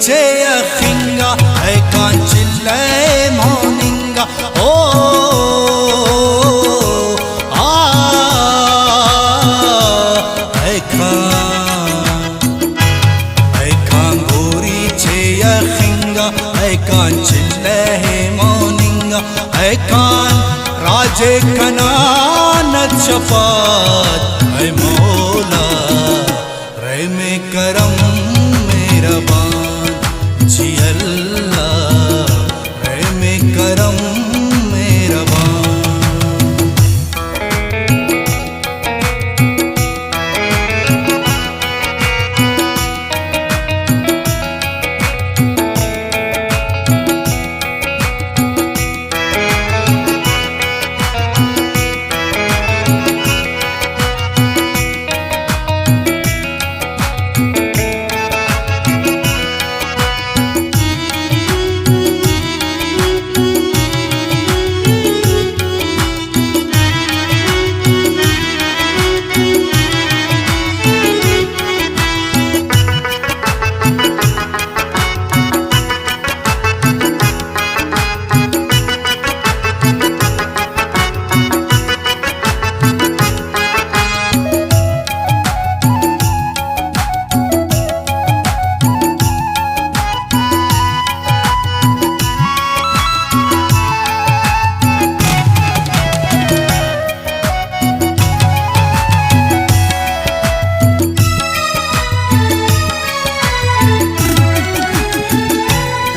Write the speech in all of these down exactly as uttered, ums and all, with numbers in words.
چے اخنگا، اے کان چلہ موننگا، او، آ، اے کان، اے کان گوری چے اخنگا، اے کان چلہ موننگا، اے کان راجے کنا نت شفاعت، اے مولا۔ رحم کرم مہربان، جی اللہ، رحم کرم مہربان۔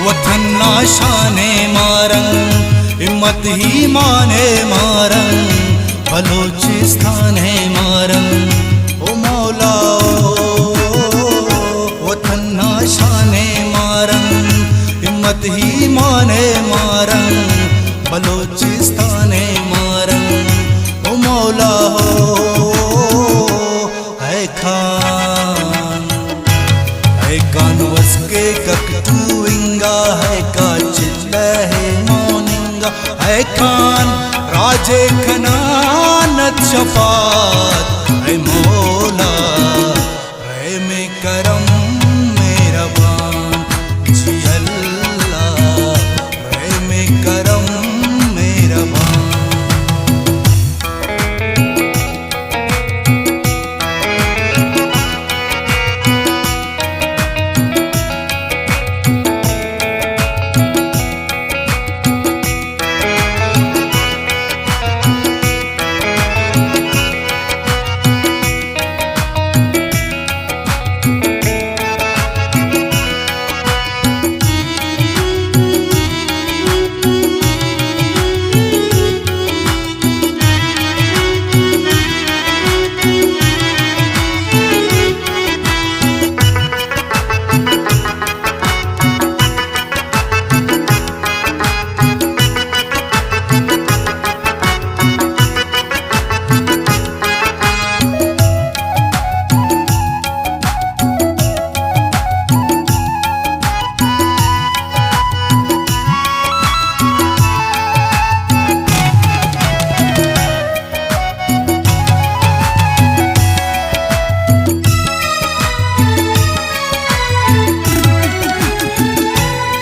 وطن نا شان ءِ مارنگ، ہمت ایمان ءِ مارنگ، بلوچستان ءِ مارنگ، او مولا او۔ وطن نا شان ءِ مارنگ، ہمت ایمان ءِ مارنگ، بلوچستان ءِ مارنگ، او مولا او۔ اے کان، اے کان وس کیکک تو انگا، اے کان چلہ موننگا، اے کان راجے کنا نت شفاعت، اے مولا۔ رحم کرم مہربان، جی اللہ، رحم کرم مہربان۔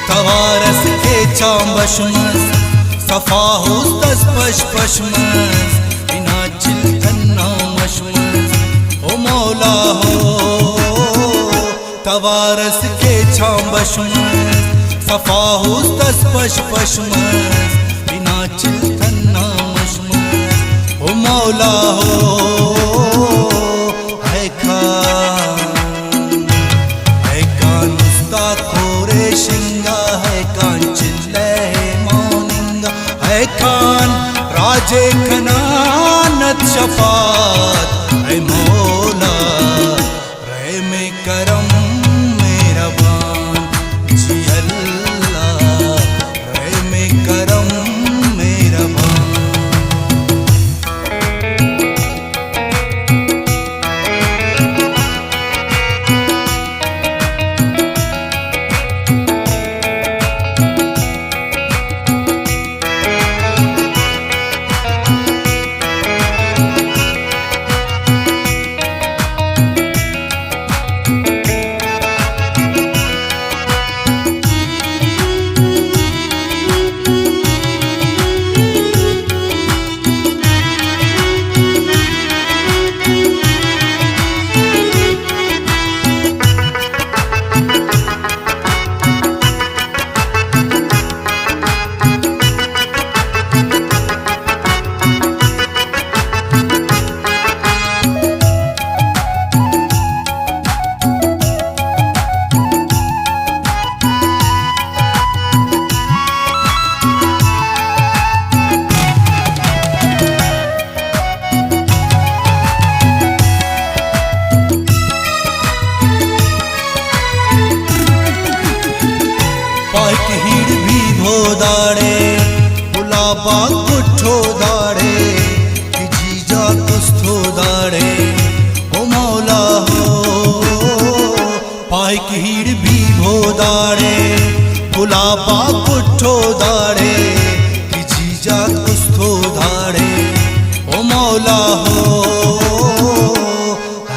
توار اس کیچان بش مس، صفا است اس پش پش مس، ہناچل تھنا مش مس، او مولا ہو۔ توار اس کیچان بش مس، صفا است اس پش پش مس، ہناچل تھنا مش مس، او مولا ہو۔ اے کان، اے کان استا کورے شنگا، اے کان چلہ موننگا، اے کان راجے کنا نت شفاعت، اے مولا۔ رحم کرم مہربان، جی اللہ، رحم کرم مہربان۔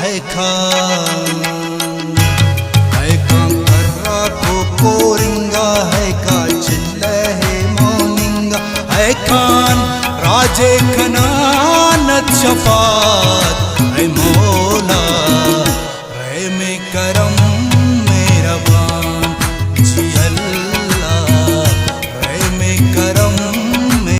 ہے کان، ہے کان ترا کو کورنگا، ہے کا چلہ ہے موننگا، ہے کان راجے کنا نت شفاعت، ہے مو